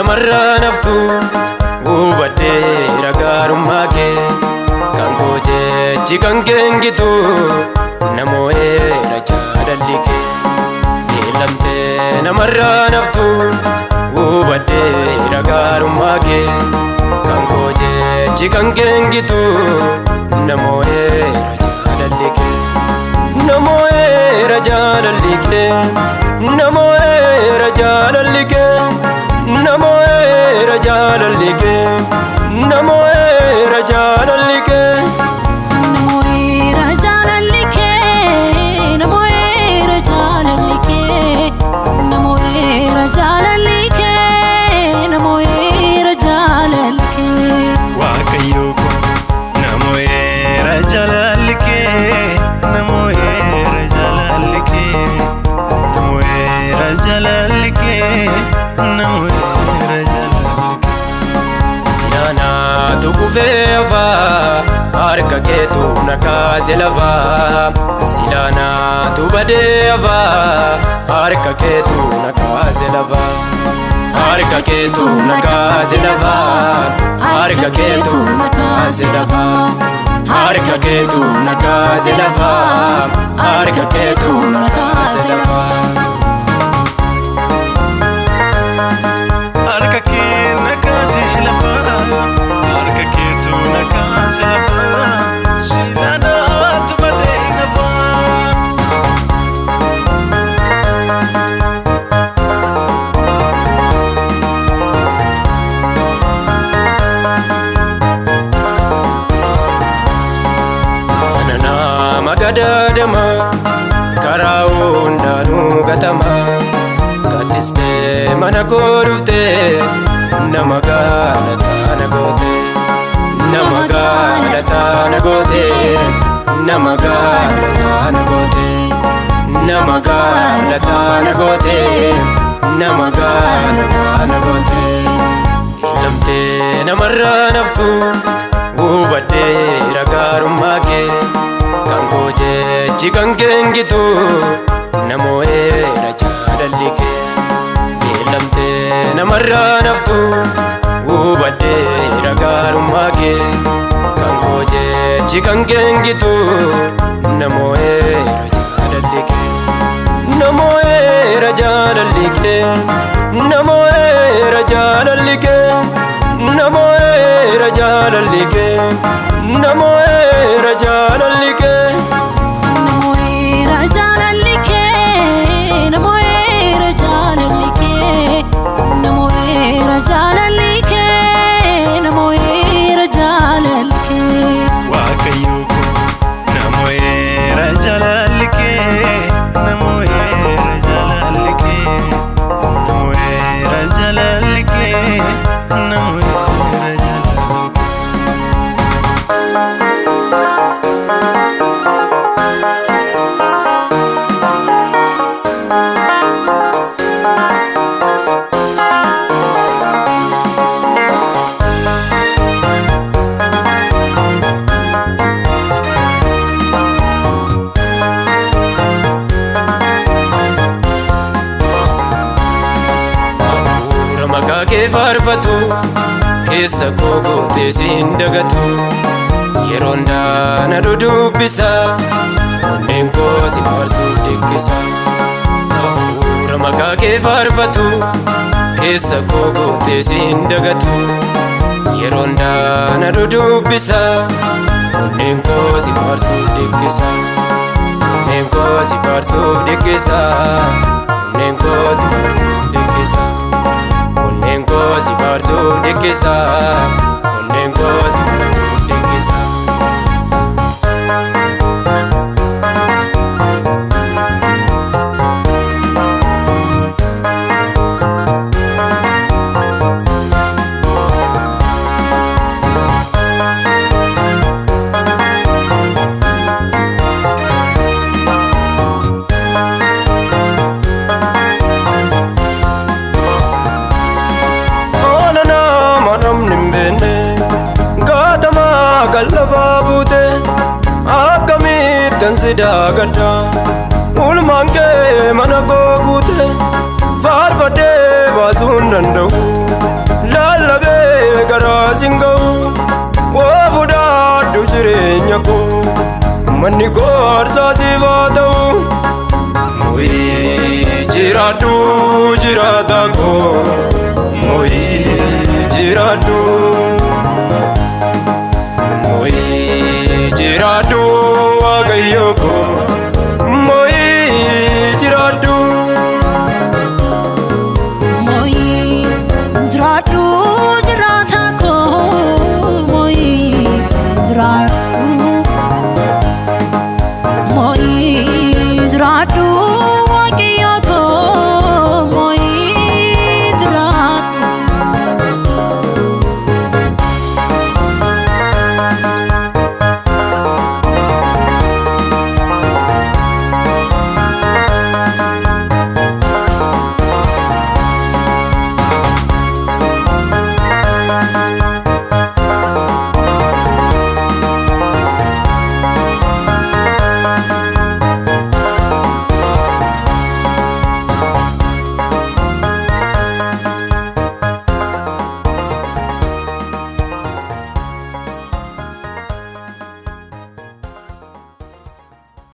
Namarraa naftu hubadheera gaarummaa kee kan koo jechi kan keengitu namoo'eera jaalalli kee. Beellamtee namarraa naftu hubadheera gaarummaa kee kan koo jechi kan keengitu namoo'eera jaalalli kee. Namoo'eera jaalalli kee, namoo'eera jaalalli kee, namoo'eera jaalalli kee, namoo'eera jaalalli kee. Namoo'eera jaalalli kee, namoo'eera jaalalli kee, namoo'eera jaalalli kee, namoo'eera jaalalli kee. Waaqayyo koo namoo'eera jaalalli kee, namoo'eera jaalalli kee, namoo'eera jaalalli kee, namoo'eera jaalalli kee. Silaanaatu kufee hafaa, harka keetu na kaase lafaa. Silaanaatu badee hafaa, harka keetu na kaase lafaa. Harka keetu na kaase lafaa, harka keetu na kaase lafaa. Harka keetu na kaase lafaa, harka keetu na kaase lafaa. Harka kee na kaasee lafaa, harka keetu na kaasee lafaa, silaanaatu badee lafaa. Mana nama gadaadama karaa hundaanuu gatama gattistee mana koo dhuftee nama gaalataa na goote, nama gaalataa na goote, nama gaalataa na goote, nama gaalataa na goote, nama gaalataa na goote. Beellamtee namarraa naftu hubadheera gaarummaa kee kan koo jechi kan keengitu namoo'eera jaalalli kee. Beellamtee namarraa naftu hubadheera gaarummaa kee kan koo jechi kan keengitu namoo'eera jaalalli kee. Namoo'eera jaalalli kee, namoo'eera jaalalli kee, namoo'eera jaalalli kee, namoo'eera jaalalli kee. Namoo'eera jaalalli kee, namoo'eera jaalalli kee, namoo'eera jaalalli kee, namoo'eera jaalalli kee. Waaqayyo koo namoo'eera jaalalli kee, namoo'eera jaalalli kee, namoo'eera jaalalli kee, namoo'eera jaalalli kee. Hafuura maqaa kee faarfatu keessa koo gootee siin dagatu yeroo hundaa dudubbisa onneen koo si faarsuuf dhikkisa. Hafuura maqaa kee faarfatu keessa koo gootee siin dagatu yeroo hundaa dudubbisa onneen koo si faarsuuf dhikkisa. Onneen koo si faarsuuf dhikkisa. Onneen koo si faarsuuf dhikkisa. Onneen koo si faarsuuf dhikkisa. Onneen koo si faarsuuf dhikkisa. Haala nama namni hin beekne gaatamaa kan lafaa buute akkamittan si daagadha ulmaan kee mana koo guute faarfadhee baasuu hin danda'u. Aarsaa siif haa ta'u. Moo'ii jiraadhu jiraataa koo, moo'ii jiraadhu. Moo'ii jiraadhu Waaqayyo koo.